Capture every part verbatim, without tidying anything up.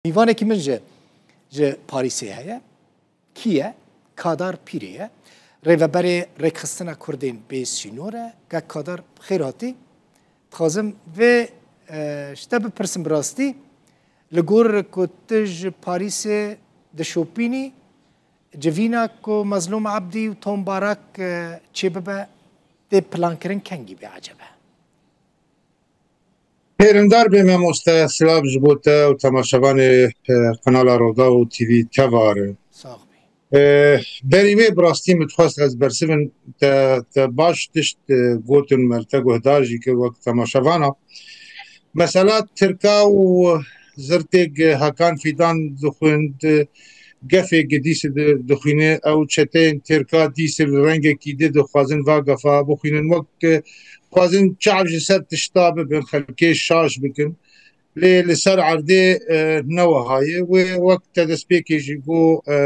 Mîvanekî min ji, ji Parîsê heye. Kî ye? Kadar Pîrê ye. Rêveberê Rêkxistina Kurdên Bê Sînor e. Kek Kadar, xêr hatî. Dixwazim vê, e, ji te bipirsim bi rastî. Li gor ku tu ji Parîsê dişopînî, civîna ku Mezlûm Ebdî û Tom Barak, e, çêbibe, tê plankirin kengî be ecebe? Hêrindar bê memoste, silav ji bo te û temaşevanê, e, kanala Roda û T V Tevar. Sax bî. E, berî wê bi rastî min dixwest ez bersivim te, te baş tişt, e, gotin me, te guhdar jî kir wek temaşevana. Mesela Tirka û zirtêk Hakan Fîdan dixwend, gefê gidîsî di-, dixwîne, ew çeteyên Tirka dîsî li rengekî di dixwazin va gefa bixwînin, wek, e, dixwazin çav ji ser tişta bibin, xelkê şaş bikin. Lê li ser erdê, e, ne wiha ye. Wê wek te destpêkê jî got, e,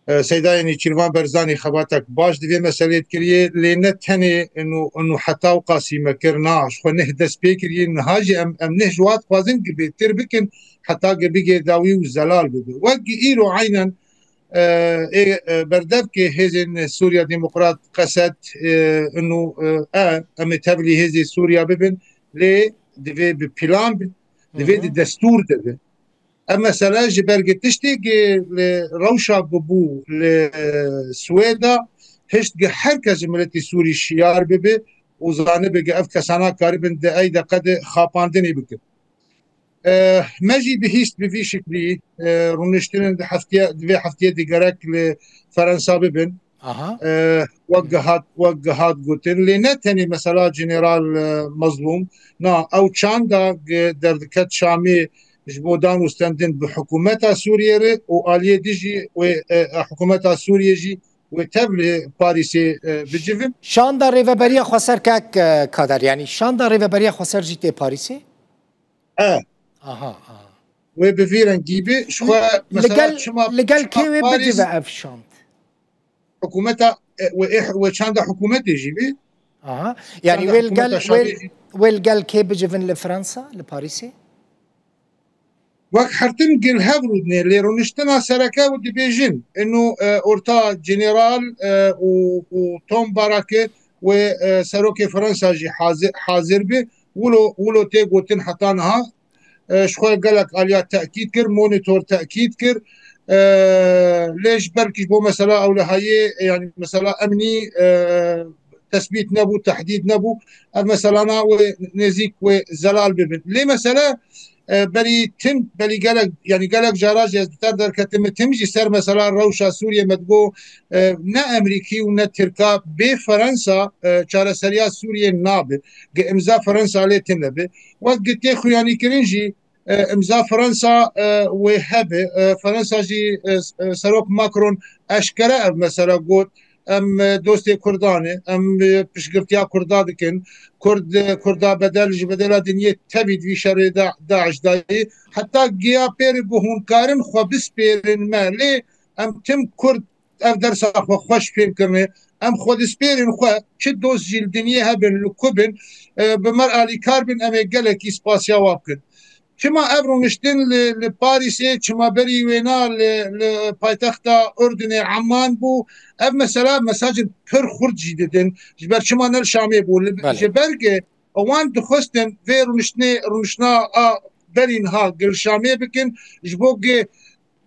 e, Seydayê Nêçîrvan Berzanî xebatek baş di vê meselê kiriye, lê ne tenê ino, ino heta wqasî me kir, na, ji xwe neh dest pê kiriye, niha jî em, em neh ji wa dixwazin gi bêtir bikin, heta gi bigê dawî û zelal bibe. Wek gi îro eynen, e, ê, e, berdevkê hêzên Sûriya Demokrat, Qesed, e, ino, e, e, em ê tevlî hêzê Sûriya bibin, lê divê bi plan bin, divê di destûr de bin. Ev mesele ji ber gi tiştê gi li rewşa ku bû li Swêda, hişt gi her kes ji miletî Sûrî şiyar bibe û zanibe gi ev kesana karibin di ey deqe de xapandinê bikin. E, me jî bihîst bi vî şiklî, e, rûniştinên di heftiye, di vê heftiyê di gerek li Ferensa bibin. Aha. E, wek gihat, wek gihat gotin. Lê ne tenê mesela General, e, Mezlûm. Na, ew çanda ge-, derdiket Şamê ji bo dan û stendin bi hikûmeta Sûriyê re û aliyê din jî wê, e, e, hikûmeta Sûriyê jî wê tev li Parîsê, e, bicivin. Şanda Rêveberiya Xweser kek, e, Kader, yanî şanda Rêveberiya Xweser jî tê Parîsê? E. Aha, aha. Wê bi vî rengî be. Ji xwe, mesela, çima, li gel kê wê bicive ev şand? Hikûmeta, e, wê, e, wê çanda hikûmetê jî bî. Aha. Yanî wê li gel, wê, wê li gel kê bicivin li Fransa, li Parîsê? Wek hertim gil hev rûdinê, lê rûniştina sereke û dibêjin, ino, e, orta general, e, û, û Tom Barake wê, e, serokê Fransa jî hazir, hazir bi. Wilo, wilo tê gotin heta niha. E, ji xwe gelek aliya tekîd kir, monitor tekîd kir. E, lê ji ber ku ji bo mesela ewlehayê, yani mesela emnî, e, tesbît nebû, tehdîd nebû. Ev meselana wê nêzîk wê zelal bibin. Lê mesele, e, berî tim, berî gelek, yani gelek cara jî ez bi te derketim, tim jî ser mesela rewşa Sûriyê me digo, e, ne Emerîkî û ne Tirka bê Fransa, e, çareseriya Sûriyê nabe. Gi imza Fransa lê tune be. Wek gi tê xuyanîkirin jî, e, imza Fransa, e, wê hebe. E, Fransa jî, e, s-, e, Serok Macron eşkere ev mesele got. Em, e, dostê Kurdan e. Em, e, piştgirtiya Kurda dikin. Kurd, e, Kurda bedel ji bedela dinyê tevî di vî şerê Da-, DAIŞ dayî. Heta giya pêr ku hûn karin xwe bispêrin me. Lê em tim Kurd ev dersa xwe xweş fêm kirine. Em xwe dispêrin xwe, çi dost jî li dinyê hebin, li ku bin, e, bi me re alîkar bin, em ê gelekî spasiya wa bikin. Çima ev rûniştin li, li Parîsê, çima berî wêna li, li paytexta Urdunê Emman bû? Ev mesela mesajên pir xurt jî didin. Ji ber çima ne li Şamê bû? Li, belê, ji ber ku wan dixwestin vê rûniştinê, rûniştina a berî niha li Şamê bikin, ji bo ku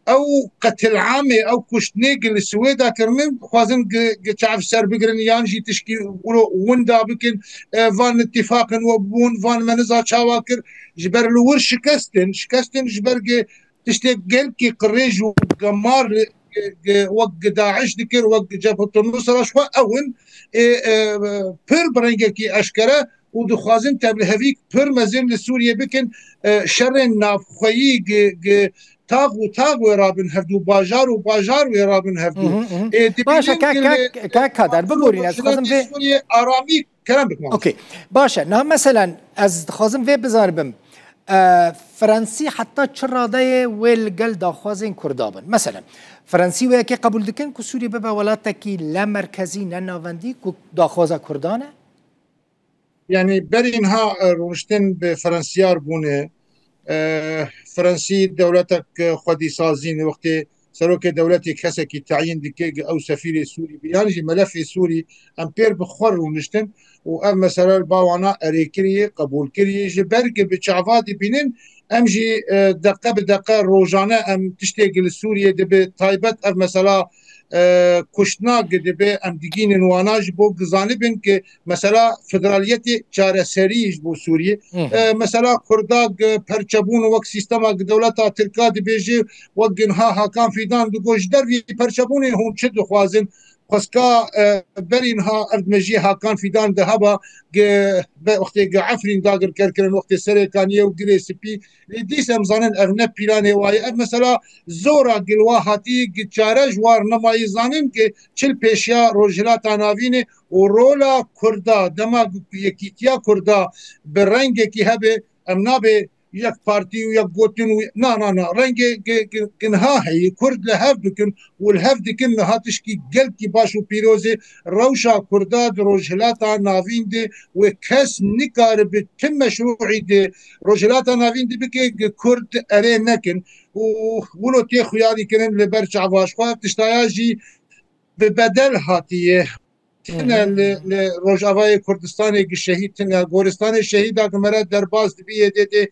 ew qetil'amê, ew kuştinê ku li Swêda kirinin, dixwazin ku, ku çav ser bigirin yan jî tişkî wilo winda bikin, e, van îtîfaqin we bûn, van me niza çawa kir, ji ber li wir şikestin, şikestin ji ber ku tiştê gelkî qirêj û gemar li, ku, ku wek ku DAIŞ dikir, wek ku Cebhetul Nusra ji xwe ew in, ê, e, pir bi rengekî eşkere û dixwazin tevlihevîk pir mezin li Sûriyê bikin, e, şerên navxweyî gi, gi tax û tax wê rabin hevdû, bajar û bajar wê rabin hevdû. Mhm, mhm. Ê, dibînin Baş e, kek, ki kek, kek Kader, biborîne, ez dixwazim vê Sûriyê aramî kerem bikim. Okey. Baş e. Niha meselen ez dixwazim vê bizanibim. E, Fransî heta çi radeyê wê li gel daxwazên Kurda bin? Meselen, Fransî wê yekê qebûl dikin ku Sûriyê bibe welatekî lemerkezî, ne navendî, ku daxwaza Kurdan e? Yani berî niha, e, rûniştin bi Fransiyar bûne. E, Fransî dewletek xwedî sazîn, wextê serokê dewletê kesekî teyîn dike, ew sefîrê Sûrî bi, yan jî melefê Sûrî, em pêr bi xwe rûniştin û ev mesele li ba wana erê kiriye, qebûl kiriye. Ji ber ku bi çava dibînin, em jî, e, deqe bi deqe rojane em tiştê ku li Sûriyê dibe taybet ev mesela, e, kuştina ku dibe em digînin wana ji bo ku zanibin ku mesela federaliyetê çareserî ji bo Sûriyê. Hı hı. E, mesela Kurda ku perçebûn wek sîstema ku dewleta Tirka dibêje, wek ginha Hakan Fîdan digot, ji dervî perçebûnê hûn çi dixwazin? Xwezka, e, berî niha erdmejiyê Hakan Fîdan de heba, ge, be, wextê ge Efrîn dagirker kirin, wextê Serêkaniyê û Girê Spî, lê dîs em zanin ev ne pîlanê wa ye. Ev mesela zora gilwa hatî, gi çare ji war nemayî zanin ki çil pêşiya Rojhilata Navînê û rola Kurda, dema ku yekîtiya Kurda bi rengekî hebe, em nabe yek partî û yek gotin û na, na, na. Rengê gi-, gi-, ginha heye. Kurd li hev dikin û li hev dikin niha tişkî gelkî baş û pîrozê rewşa Kurda di Rojhilata Navîn de wê kes nikare bi tim meşrûî de Rojhilata Navîn de bike gi Kurd erê nekin û wilo tê xuyarî kirin li ber çava ji xwe. Ev tiştaya jî bi bedel hatiye. Tine li, li Rojavayê Kurdistanê gi şehîd tine. Goristanê şehîda gi mere derbas dibi yê dê dê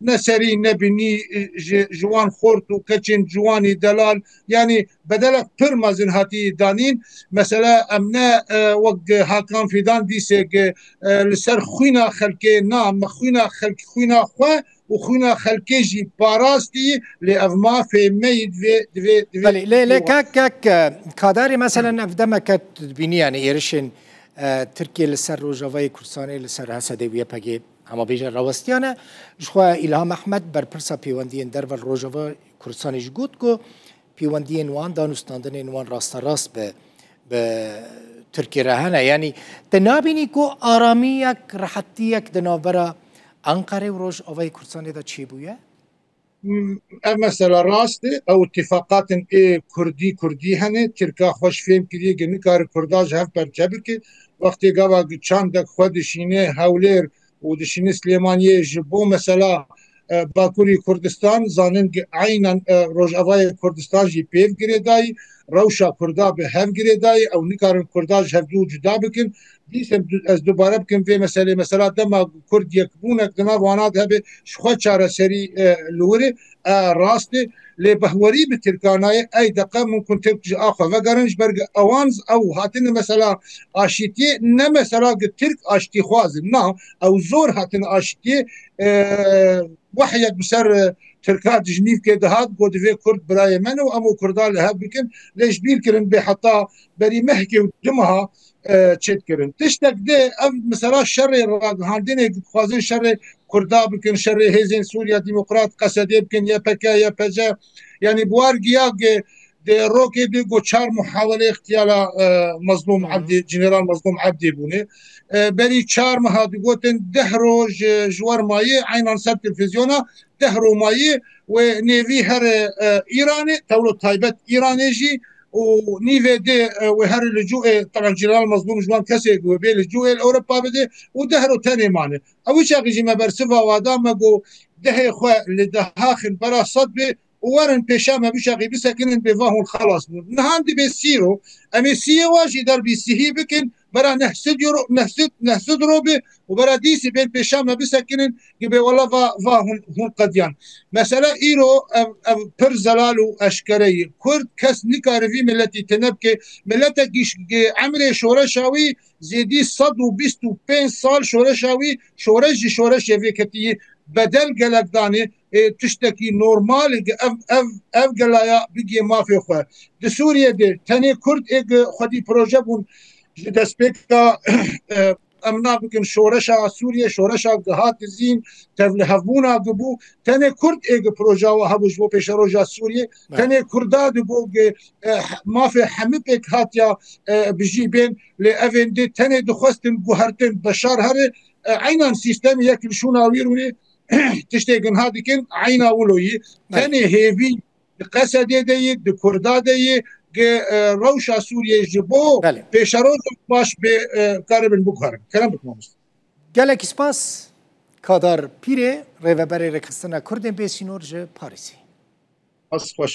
ne serî ne binî, e, ji, ji wan xort û keçên ciwanî delal. Yanî bedelek pir mezin hatî danîn. Mesela em ne, e, wek Hakan Fîdan dîsê gi, e, li ser xwîna xelkê na, me xwîna xelk, xwîna xwe û xwîna xelkê jî parastî, lê ev mafê me yî divê, divê, divê, Belê, lê, lê divê kek, kek, e, Kadarî, meselen, ev demeke tu dibînî, yani êrişên, e, Tirkiye li ser Rojavayê Kurdistanê, li ser H S D û Y P G, hema bêje rawestiyane. Ji xwe Îlham Ehmed, berpirsa pêwendiyên derve li Rojava Kurdistanê jî got ku pêwendiyên wan, danûstandinên wan rasterast bi, bi Tirkiye re hene. Yanî, te nabînî ku aramiyek, rehetiyek di navbera Enqerê û Rojavayê Kurdistanê de çêbûye? Ev mesela rast e. Ew îtîfaqatin ê Kurdî, Kurdî hene. Tirka xweş fêm kiriye ki nikare Kurda ji hev perçe bike. Wextê gava ki çandek xwe dişîne Hewlêr û dişîne Silêmaniyê ji bo mesela, e, Bakurî Kurdistan, zanin ki eynen, e, Rojavayê Kurdistan jî pêv girêdayî, rewşa Kurda bi hev girêdayî, ew nikarin Kurda ji hevdû cuda bikin. Dîsa em du-, ez dubare bikim vê meselê. Mesela dema Kurd yekbûnek di nav wana de hebe, ji xwe çareserî, e, li wir e, e, rast e. Lê behwerî bi Tirkanayê, ey deqe mumkin Tirk ji a xwe vegerin, ji ber ewan ew hatine mesela aşîtiyê, ne mesela ki Tirk aştîxwaz in. Na, ew zor hatine aşîtiyê. E, wehiyek bi ser, e, Tirka dijmîvkê dihat, got, divê Kurd birayê me ne û em û Kurda li hev bikin. Lê ji bîr kirin bê heta berî mehkê û du meha, e, çêt kirin. Tiştek de ev mesela şerê ragihandinê dixwazin şerê Kurda bikin, şerê hêzên Sûriya Demokrat, Qesedê bikin, Y P K, Y P C. Yanî bi war giya ge de rokê de got çar muhawelê ixtiyala, e, Mezlûm Hı hı. Ebdî, General Mezlûm Ebdî bûne. E, berî çar meha digotin deh roj, e, ji wer mayê eynan ser televîzyona deh romayî wê nêvî here, e, Îranê, tewlo taybet Îranê jî û nîvê dê, e, wê here li cû, e, taban Celal Mezlûm ji wan kesê ku wê bê li cû ê li Ewropa bidê û deh ro tenê mane. Ew çaxî jî me bersiva wa da, me got dehê xwe li deha xin bera sed bê û werin pêşa me bişaxî bisekinin bê va hûn xelas bûn. Nihan dibê sî ro, em ê siyê wa jî derbî sihî bikin, bera neh sed euro, neh sed, neh sed ro bi û bera dîsî bên pêşa me bisekinin, gibê wela va, va hûn, hûn qediyan. Mesele îro ev, ev pir zelal û eşkere ye. Kurd kes nikare vî miletî tine bike. Miletekî ş-, ge emrê şoreşa wî zêdî sed û bîst û pênc sal şoreşa wî, şoreş jî şoreşê vê ketî ye. Bedel gelek danê, ê, tiştekî normal e, ev, ev, ev gelaya bigê mafê xwe. Di Sûriyê de tenê Kurd ê gi xwedî proje bûn ji destpêka, e, em nabikin şoreşa Sûriyê, şoreşa gi hat dizîn, tevlihevbûna gi bû. Tenê Kurd ê gi proja wa hebû ji bo pêşeroja Sûriyê. Evet. Tenê Kurda di bo gi, e, mafê hemî pêk hatiya, e, bijî bên. Lê evên dê tenê dixwestin guhertin Beşar here, e, eynan sîstemê yek li şûna wî rûnê tiştê ginha dikin, eyna wilo yî. Evet. Tenê hêvî di Qesedê de yî, di Kurda de yî, ki, e, rewşa Sûriyê ji bo Belê. pêşerojek baş bê, e, karibin biguherin. Kerem bikin mamoste. Gelek spas. Kadar Pîrê, rêveberê Rêxistina Kurdên Bêsînor ji Parîsê. Ast xweş.